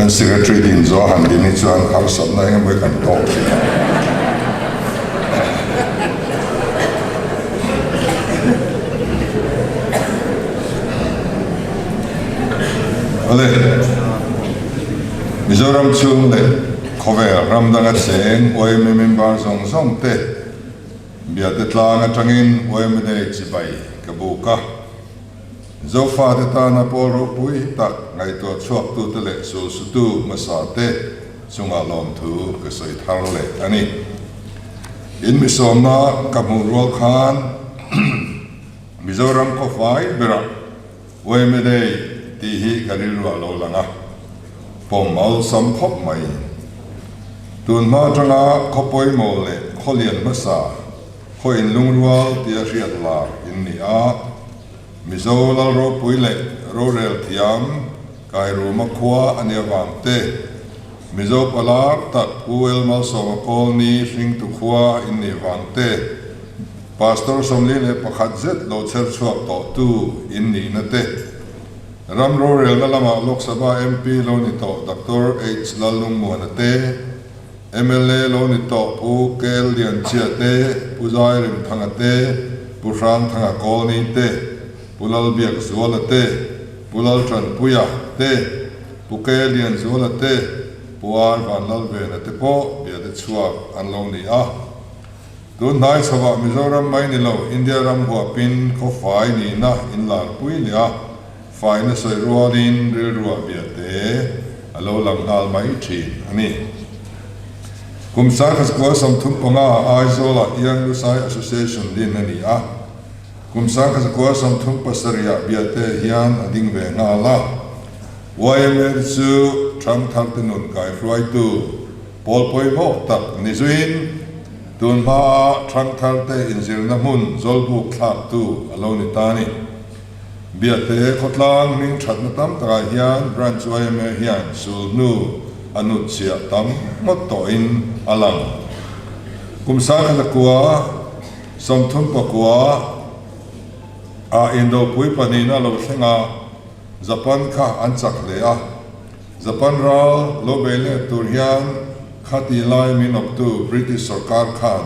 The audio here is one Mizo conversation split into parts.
Kan Secretary din zawh han din hi chuan harsatna eng emaw hi kan tawk thin a. Awle, Mizoram chhung leh khawvel ram danga cheng yma member zawng zawng te Biate tlang atangin yma Day chibai ka buk a. Zofate tana pawl ropui tak ngaihtuah chhuaktute leh sulsutu hmasate chungah lawmthu ka sawi thar leh a ni. In misawmna ka hmuh rual khan Mizoram khawfai berah yma Day tih hi ka rilruah lo lang a, pawm awlsam khawp mai. Tun hma atanga khaw pawimawh leh khaw lian hmasa, Khaw inlungrual tia hriat lar in ni a, Mizo lal ropui leh rorel thiam Kairuma khua a nia vang te, Mizo palar tak Pu El Malsawma Kawlni hringtu khua in nih vang te, Pastor 41 zet lo chher chhuak tawhtu in nihna te, ram rorelna lama Lok Sabha MP lo ni tawh Doctor H Lalnungmuana te, Mla lo ni tawh Pu Kel Lianchia te, Pu Zairim Thanga te, Pu Hrang Thanga Kawlni te, Pu Lalbiak Zuala te, Pu Laltanpuia te, Pu Ke Lianzuala te, Pu Ar Vanlalvena te pawh biate chhuak an lo ni a. Tun hnai chhovah Mizoram mai ni lo India ram huapin khawfai nihna inlarpui leh a, Faina sawi rualin rilruah biate a lo lang nghal mai thin a ni. Kum 1935 Aizawlah Young Lusai Association din a ni a, kum 1937 biate hian a ding ve nghal a. YMA te chu Thangtharte nun kaihruaitu pawl pawimawh tak ni zuiin tun hmaa Thangtharte inzirna hmun zawlbuk thlaktu a lo ni ta a ni. Biate khawtlang hming thatna tam takah hian Branch yma hian sul hnu a nut chhiah tam ngawt tawhin a lang. Kum 1939 ah Indopui pahnihna lo thleng a, Japan kha an chak hle a. Japan ral lo bei let tur hian khati lai min awptu British sorkar khan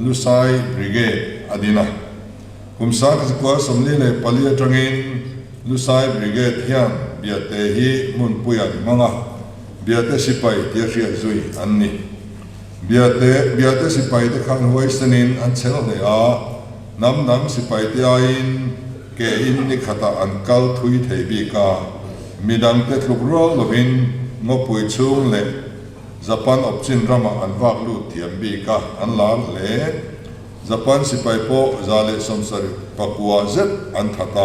Lusai Brigade a din a. Kum 1944 atangin Lusai Brigade hian Biate hi hmunpui an hmang a, Biate sipai tia hriat zui an ni. Biate Biate sipai te khan huaisenin an chhel hle a, hnam dang sipai te aiin ke in ni khatah an kal thui thei bik a, midangte tluk rual lovin ngawpui chhung leh Japan awpchin ramah an vak lut thiam bik a, an lar hle. Japan sipai pawh 179 zet an that a,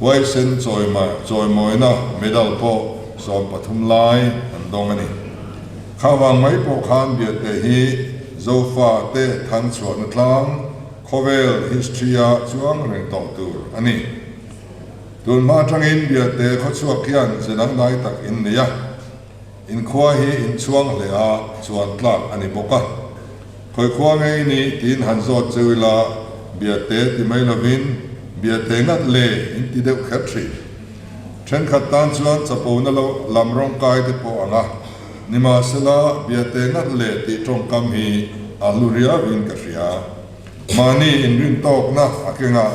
huaisen chawimawina medal pawh 13 lai an dawng a ni. Kha vang mai pawh khan Biate hi Zofa te thang chhuahna tlang khawvel history-a chuang reng tawh tur a ni. Tun hma atangin Biate khawchhuak hian ze dangdai tak in nei a. Inkhua hi inchhuang hle a, chuan tlak a ni bawk a. Khawi khua nge i nih tiin han zawt cheu ila, Biate ti mai lovin Biate ngat le in ti deuh kher thin. Thenkhat tan chuan chapona lo lam rawngkai te pawh ang a, nimahsela Biate ngat le tih tawngkam hi a hlu riauin ka hria. Mahni inrintawkna a kengah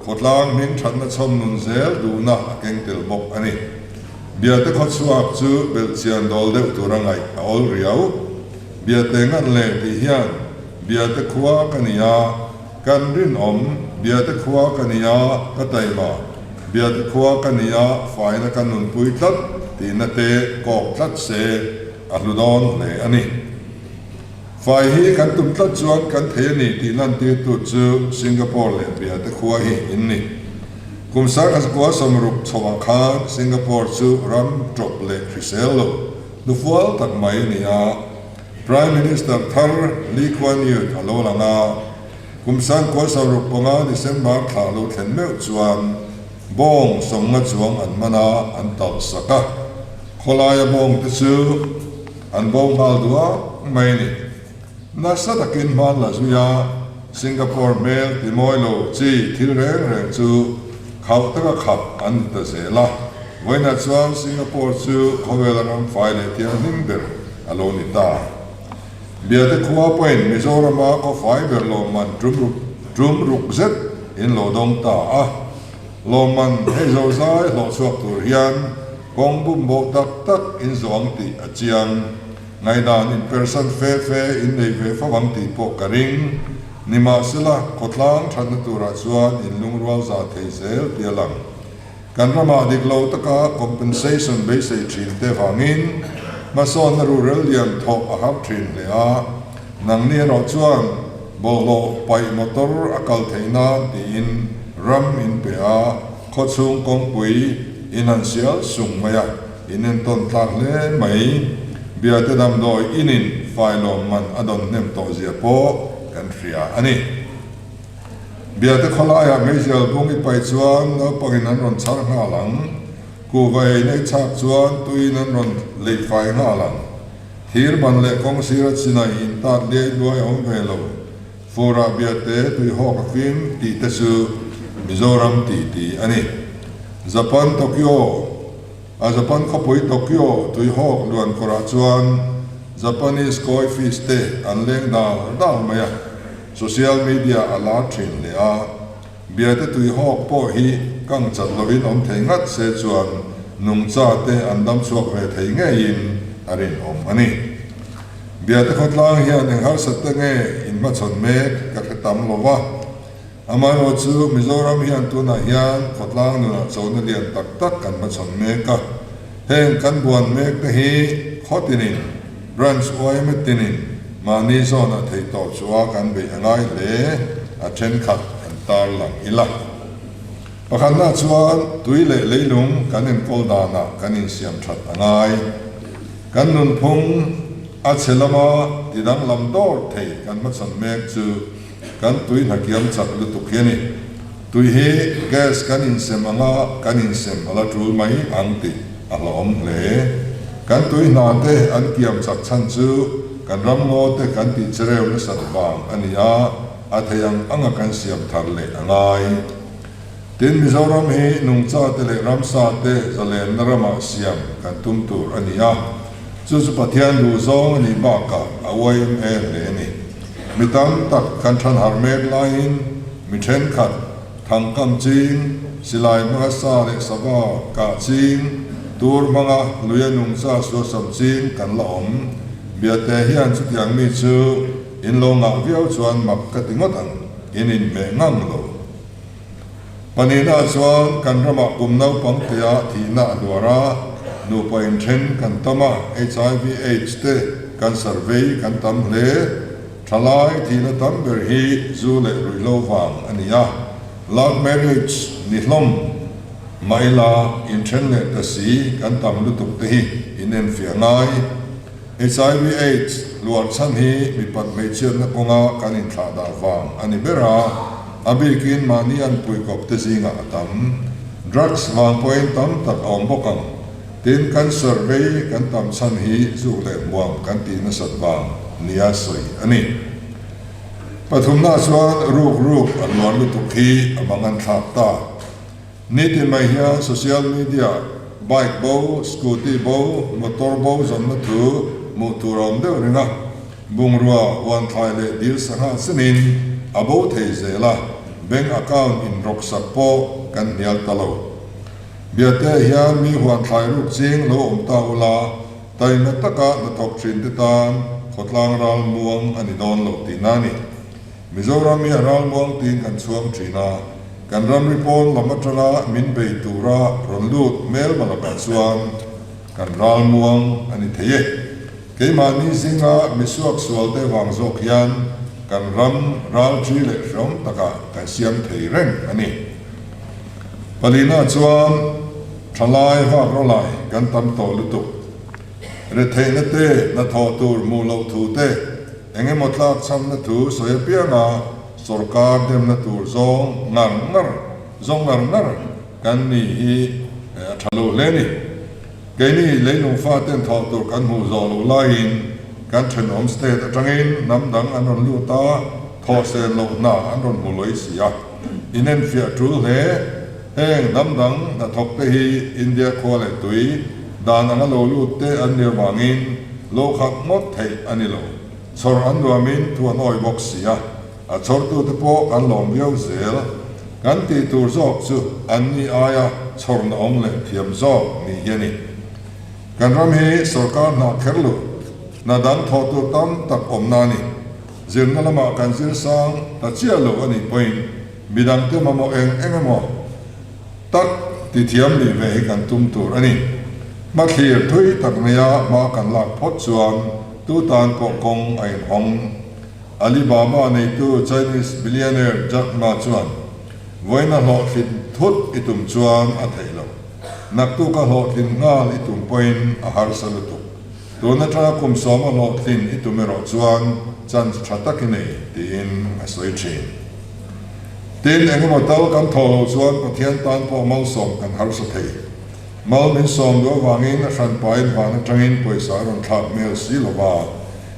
Khawtlang hming thatna chhawm nun zel duhna a keng tel bawk a ni. Biate khawchhuak chu belhchian dawl deuh tura ngaih a awl riau. Biate ngat le tih hian Biate khua ka ni a, kan rinawm, Biate khua ka ni a, ka taima, Biate khua ka ni a, faina ka nunpui tlat tihna te kawk tlat se a hlu dawn hle a ni. Fai hi kan tum tlat chuan kan thei a ni tih lantirtu chu Singapore leh Biate khua hi in ni. Kum 1960 chhoah khan Singapore chu ram tawp leh hrisel lo hnufual tak mai a ni a. Prime Minister thar Lee Kuan Yew a lo lang a. Kum 1965 December thla lo thlen meuh chuan bawng sawmnga chuang an man a, an talh sak a. Khawlaia bawng te chu An bo nghal duak mai a ni. Nasa takin hman la zui a, Singapore hmel ti mawi lo chi thil reng reng chu khauh taka khap an ni ta zel a. Vawiinah chuan Singapore chu khawvela ram fai leh thianghlim ber a lo ni ta. Biate khua pawhin Mizorama khaw fai ber lawmman tum ruk zet in lo dawng ta a. Lawmman hei zozai hlawh chhuak tur hian kawng bum boh tak tak in zawh ang tih a chiang. Ngaihdan inpersan fe fe in nei ve fo ang tih pawh ka ring. Nimahsela, khawtlang thatna turah chuan in lungrual za thei zel tih a lang. Kan ramah dik lo taka compensation beisei thin te vangin hmasawnna ruhrel lian thawk a har thin hle a, nangni erawh chuan bawlhhlawh paih motor a kal theih nan tiin ram in pe a, khawchhung kawngpui in han sial sung mai a, in entawn tlak hle mai. Biate damdawi inin fai lawmman a dawn hnem tawh zia pawh kan hria a ni. Biate khawlaiah meizial bung i paih chuan naupangin an rawn chhar nghal ang. Kuhva ei nei chhak chuan tuiin an rawn leih fai nghal ang. Thir ban leh kawng sira chinai in tat liai luai a awm ve lo. Furah biate tuihawk a fim tih te chu Mizoram tih tih a ni. Japan Tokyo. A Japan khawpui Tokyo tuihawk luan kawrah chuan Japanese koi fish te an leng dal dal mai a, social media a lar thin hle a. Biate tuihawk pawh hi kang chat lovin awm thei ngat se chuan nungcha te an dam chhuak ve thei ngeiin a rinawm a ni. Biate khawtlang hian eng harsat te nge inhmachhawn mek ka hre tam lo va. Amaherawh chu Mizoram hian tunah hian khawtlang nunah chona lian tak tak kan hmachhawn mek a, heng kan buan mek te hi khaw tinin, branch yma tinin mahni zawnah theih tawh chu a kan beih a ngai hle, a thenkhat kan tarlang ila. Pakhatna chuan tui leh leilung kan enkawl danah kan insiam that a ngai. Kan nunphung a chhe lama tidanglam dawr thei kan hmachhawn mek chu Kan tui hna kiam chak lutuk hi a ni. Tui hi gas kan insem anga kan insem a la tul mai ang tih a hlauhawm hle. Kan tui hna te an kiam chak chhan chu kan ram ngaw te kan tih chereu nasat vang a ni a, a thei ang anga kan siam thar leh a ngai. Tin, Mizoram hi nungcha te leh ramsa te zalenna ramah siam kan tum tur a ni a, chu chu Pathian duhzawng a nih bakah a yma hle a ni. Mi tam tak kan than har mek laiin mi thenkhat, thangkam ching, silai hmanga sa leh sava kah ching, tur hmanga luia nungcha suasam ching kan la awm. Biate hian chutiang mi chu in lo ngah viau chuan mak ka ti ngawt ang, in inhmeh ngang lo. Pahnihna chuan kan ramah kum naupang tia thihna a hluar a, nupa inthen kan tam a, HIV aids te cancer vei kan tam hle. Thalai thihna tam ber hi zu leh ruihhlo vang a ni a, love marriage ni hlawm mah ila inthen leh ta si kan tam lutuk te hi inenfiah ngai. Hiv aids hluar chhan hi mipat hmeichhiatna kawnga kan inthlah dah vang a ni ber a, a bikin mahni an puikawp te zingah a tam. Drugs vang pawhin tam tak a awm bawk ang. Tin, cancer vei kan tam chhan hi zuk leh hmuam kan tih nasat vang nia sawi a ni. Pathumna chuan ruk ruk a hluar lutuk hi a manganthlak ta. Nitin mai hian social media bike bo, scooty bo, motor bo zawnna thu hmuh tur a awm deuh reng a, bungrua, huanthlai leh dil sangha chenin a bo thei zel a, bank account in rawk sak pawh kan hnial ta lo. Biate hian mi huanthlai ruk ching lo awm ta ula, taima taka hnathawk thin te tan khawtlang ral muang a ni dawn lo tihna a ni. Mizoram hi a ralmuang tiin kan chhuang thin a, kan ramri pawn lam atanga min bei tura rawn lut hmelma lakah chuan kan ralmuang a ni thei e. Keimahni zinga misuak sual te vang zawk hian kan ram ralṭi leh hreawm takah kan siam thei reng a ni. Palina chuan thalai vak rawlai kan tam tawh lutuk. Retheihna te, hnathawh tur hmuh loh thu te, Eng emaw tlak chhamna thu sawi apianga sorkar demna tur zawng ngar ngar zawng ngar ngar kan ni hi a tha lo hle a ni. Keini leilung faten thawh tur kan hmuh zawh loh laiin kan thenawm state atangin hnam dang an rawn lut a, thawh sen loh hna an rawn hmu lawih si a, inenfiah tul hle. Heng hnam dang hnathawkte hi India khua leh tui dan anga lo lut te an nih avangin lo khak ngawt theih a ni lo. Chhawr an nuamin thu an awi bawk si a, a chhawrtute pawh kan lawm viau zel. Kan tih tur zawk chu an ni aia chhawrna awm leh thiam zawk nih hi a ni. Kan ram hi sorkar hna kher lo, hna dang thawh tur tam tak awmna a ni. Zirna lamah kan zir sang ta chiah lo a nih pawhin midangte mamawh eng eng emaw tak ti thiam nih ve hi kan tum tur a ni. Hmathlir thui tak neia hma kan lak phawt chuan tu tan pawh kawng a inhawng. Alibaba neitu Chinese billionaire Jack Ma chuan, Vawiina hlawhtlin thut i tum chuan a theih loh. Naktuka hlawhtlin nghal i tum pawhin a harsa lutuk. Tun atanga kum sawma hlawhtlin i tum erawh chuan chance tha tak i nei, tiin a sawi thin. Tin, engemaw tal kan thawh loh chuan Pathian tan pawh malsawm kan harsa thei. Mal min sawm duh avangin a hranpain van atangin pawisa a rawn thlak hmel si lova,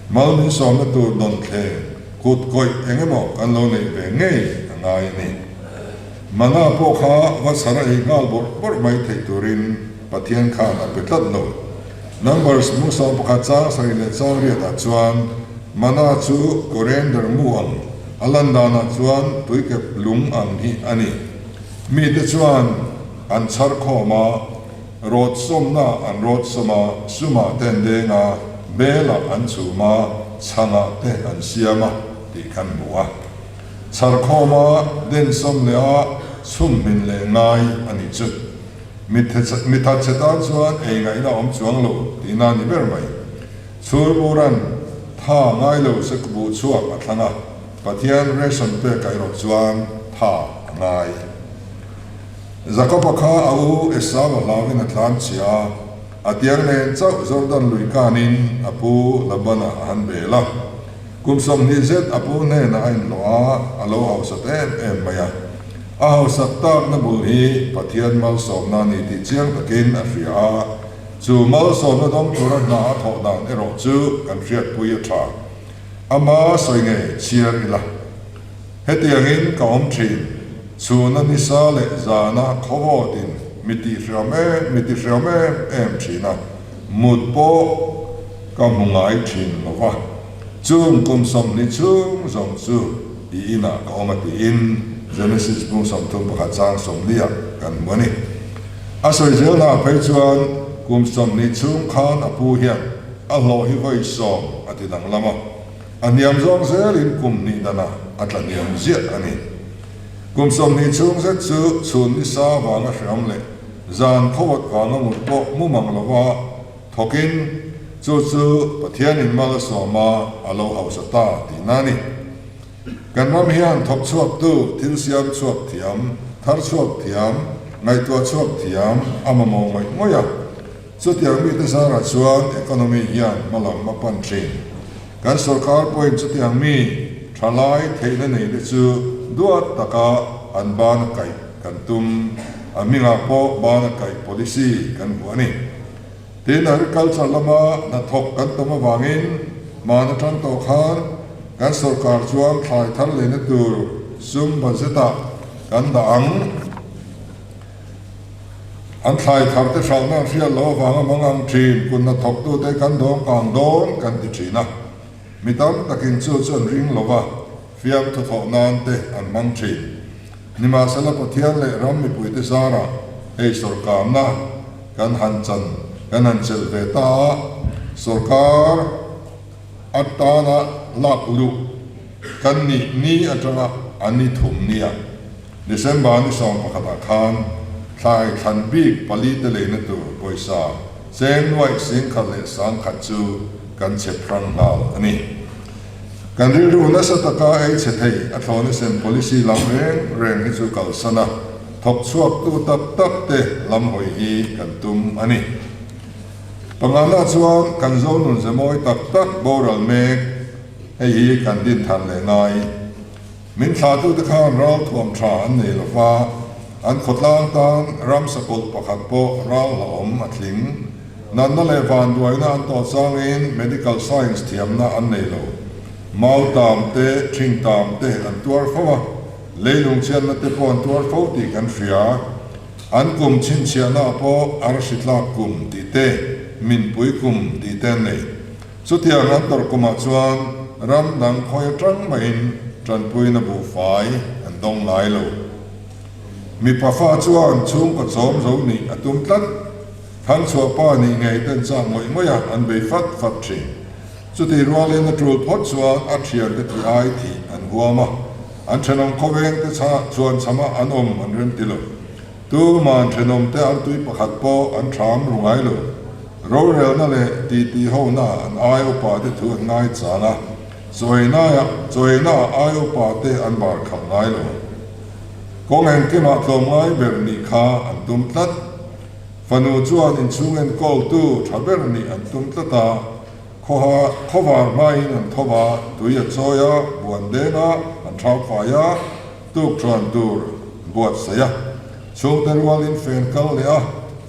mal min sawmna tur dawn thleng kut kawih engemaw kan lo neih ve ngei a ngai a ni. Mana pawh kha va chhar a ei nghal bawrh bawrh mai theih turin Pathian khan a pe tlat lo. Numbers mu 11 chang sarih leh chang riatah chuan mana chu coriander mu ang a lan danah chuan tuikep lung ang hi a ni. Mite chuan an chhar khawm a, rawt sawmna an rawt sawm a, sumah te an deng a, belah an chhum a, chhangah te an siam a tih kan hmu a. Chhar khawm a, den sawm leh a, chhum hmin leh ngai a nih chu. Mithat che tan chuan ei ngaihna awm chuang lo tihna a ni ber mai. Chhurburan tha ngai lo se buh chhuak a thlang a, Pathian ration pek ah erawh chuan tha a ngai. Jakob-a kha a u Esau-a hlauin a tlan chhia a, a tiang nen chauh Jordan lui kanin a pu Laban-a a han bel a. Kum 20 zet a pu hnenah a inhlawh a, a lo hausak em em mai a. A hausak takna bul hi Pathian malsawmna a ni tih chiang takin a hria a, chu malsawmna dawng tura hna a thawh dan erawh chu kan hriatpui a tha. Ama sawi ngei chhiar ila. Hetiangin ka awm thin, chhuna nisa leh zana khawvawtin mi tihhriam em mi tihhriam em em thin a, mut pawh ka hmu ngai thin lo va, chung kum 20 chhung zawng chu i inah ka awm a tiin Genesis bung 31 chang 40 ah kan hmu a ni. A sawi zelnaah phei chuan kum 20 chhung khan a pu hian a hlawh hi vawi sawm a ti danglam a. A hniam zawng zelin kum hnih danah a tla hniam ziah a ni. Kum 20 chhung zet chu chhun nisa vanga hreawm leh zan khawawt vanga mut pawh mu mang lova thawkin chu chu Pathianin mal a sawm a, a lo hausa ta tihna a ni. Kan ram hian thawk chhuaktu, thil siam chhuak thiam, thar chhuak thiam, ngaihtuah chhuak thiam a mamawh ngawih ngawih a. Chutiang mite zarah chuan economy hian hmalam a pan thin. Kan sorkar pawhin chutiang mi thalai theihna neite chu duat taka an ban a kaih kan tum. A hmingah pawh ban a kaih policy kan hmu a ni. Tin, agriculture lama hnathawk kan tam avangin hman atang tawh khan kan sorkar chuan thlai thar leina tur sum budget-ah kan dah ang. An thlai thar te hralhna an hriat loh avanga hmang ang thin, kun hnathawktute kan dawng kang dawn kan ti thin a. Mi tam takin chu chu an ring lo va, fiamthu thawh nan te an hmang thin. Nimahsela Pathian leh ram mipuite zarah hei sawrkarna kan han chan kan han chelh ve ta a, sawrkar atana lak luh kan nih ni atanga an ni thum nia. December ni 11 ah khan thlai thlan bik pali te leina tur pawisa cheng nuaih 10,000 leh 10,000 chu kan chhe phrang nghal a ni. Kan rilru nasa taka ei chhe thei a thlawna sem policy lam reng reng hi chu kalsan a, thawk chhuaktu tak tak te lam hawi hi kan tum a ni. Pangana chuan kan zo nun ze mawi tak tak boral mek hei hi kan din than leh ngai. Min thlahtute khan ral thuam tha an nei lo va, an khawtlang tan ram sakawlh pakhat pawh ral hlauhawm a tling. Natna leh vanduaina an tawh changin medical science thiamna an nei lo. Mau tam te, thing tam te an tuar fo a, leilung chhiatna te pawh an tuar fo tih kan hria. An kum chhinchhiahnaah pawh arsi tlak kum tih te, minpui kum tih te an nei. Chutiang an tawrh kumah chuan ram dang khawi atang mahin tanpuina buhfai an dawng ngai lo. Mipa fa chuan chhungkaw chawm zo nih a tum tlat. Thangchhuah pa nih ngei ten chak ngawih ngawih a an bei fat fat thin. Chutih rualin a tul phawt chuan a thiante thi ai thih an huam a, an thenawm khawveng te chha chuan chhama an awm an rem ti lo. Tuman thenawm te artui pakhat pawh an thram ru ngai lo. Rorelna leh titi hona an ai upa te thu an ngai chang a, chawinaah chawinaah ai upa te an bar khalh ngai lo. Kawng engkimah tlawmngai ber nih kha an tum tlat. Fanu chuan inchhung enkawltu tha ber nih an tum tlat a, khawha khawvar hmain an tho va, tui a chawi a, buan deng a, an thau fai a, tuk thuan tur buatsaih a, chhungte rualin fen kal leh a,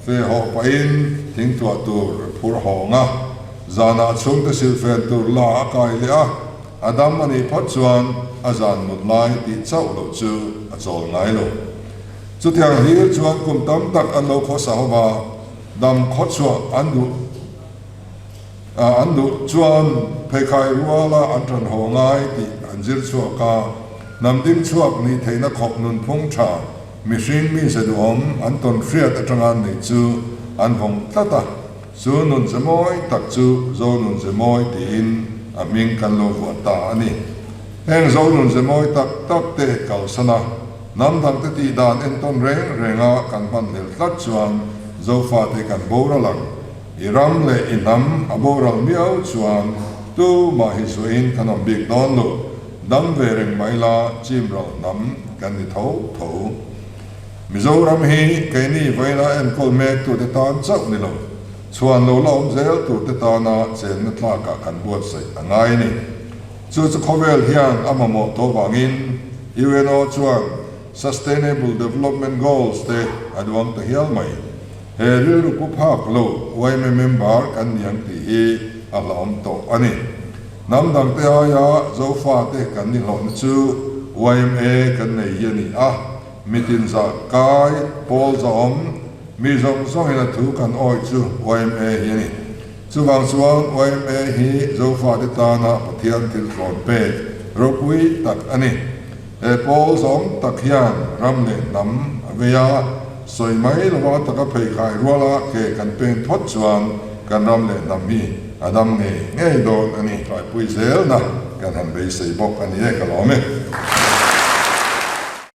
fe hawh pahin thingtuah tur phur hawng a, zanah chhungte silhfen tur la a kai leh a, a dam a nih phawt chuan a zan mut lai tih chauh loh chu a chawl ngai lo. Chutiang hlir chuan kum tam tak an lo khawsa ho va, dam khawchhuah an duh an duh chuan pheikhai ruala an ṭan haw ngai tih an zir chhuak a, hnam ding chhuak nih theihna khawp nunphung ṭha mihring mi ze duhawm an tawn hriat aṭanga an neih chu an vawng tlat a, chu nun ze mawi tak chu Zo nun ze mawi tiin a hming kan lo vuah ta a ni. Heng Zo nun ze mawi tak tak te kalsan a. Hnam dangte tih dan entawn reng renga kan hman hlel tlat chuan Zofate kan boral ang. I ram leh i hnam a boral miau chuan tumah hi zuahin kan awm bik dawn lo. Dam ve reng mai la chimral hnam kan ni tho tho. Mizoram hi keini vawiina enkawl mek tute tan chauh ni lo, chhuan lo la awm zel turte tana chenna tlakah kan buatsaih a ngai a ni. Chu chu khawvel hian a mamawh tawh vangin UNO chuan Sustainable Development Goals te a duang ta hial mai. He rilru pu phak lo yma member kan ni ang tih hi a hlauhawm tawh a ni. Hnam dangte aia Zofate kan ni hlawhna chu yma kan nei hi a ni a, mitin zah kai, pawl zahawm, mi zawng zawngin a thu kan awih chu yma hi a ni. Chuvang chuan yma hi Zofate tana Pathian thil tlawn pek ropui tak a ni. He pawl zawng tak hian ram leh hnam a vei a, sawi mai lova taka pheikhai ruala ke kan pen phawt chuan kan ram leh hnam hi a dam ngei ngei dawn a ni. Tlaipui zelna kan han beisei bawk a ni e, ka lawm e.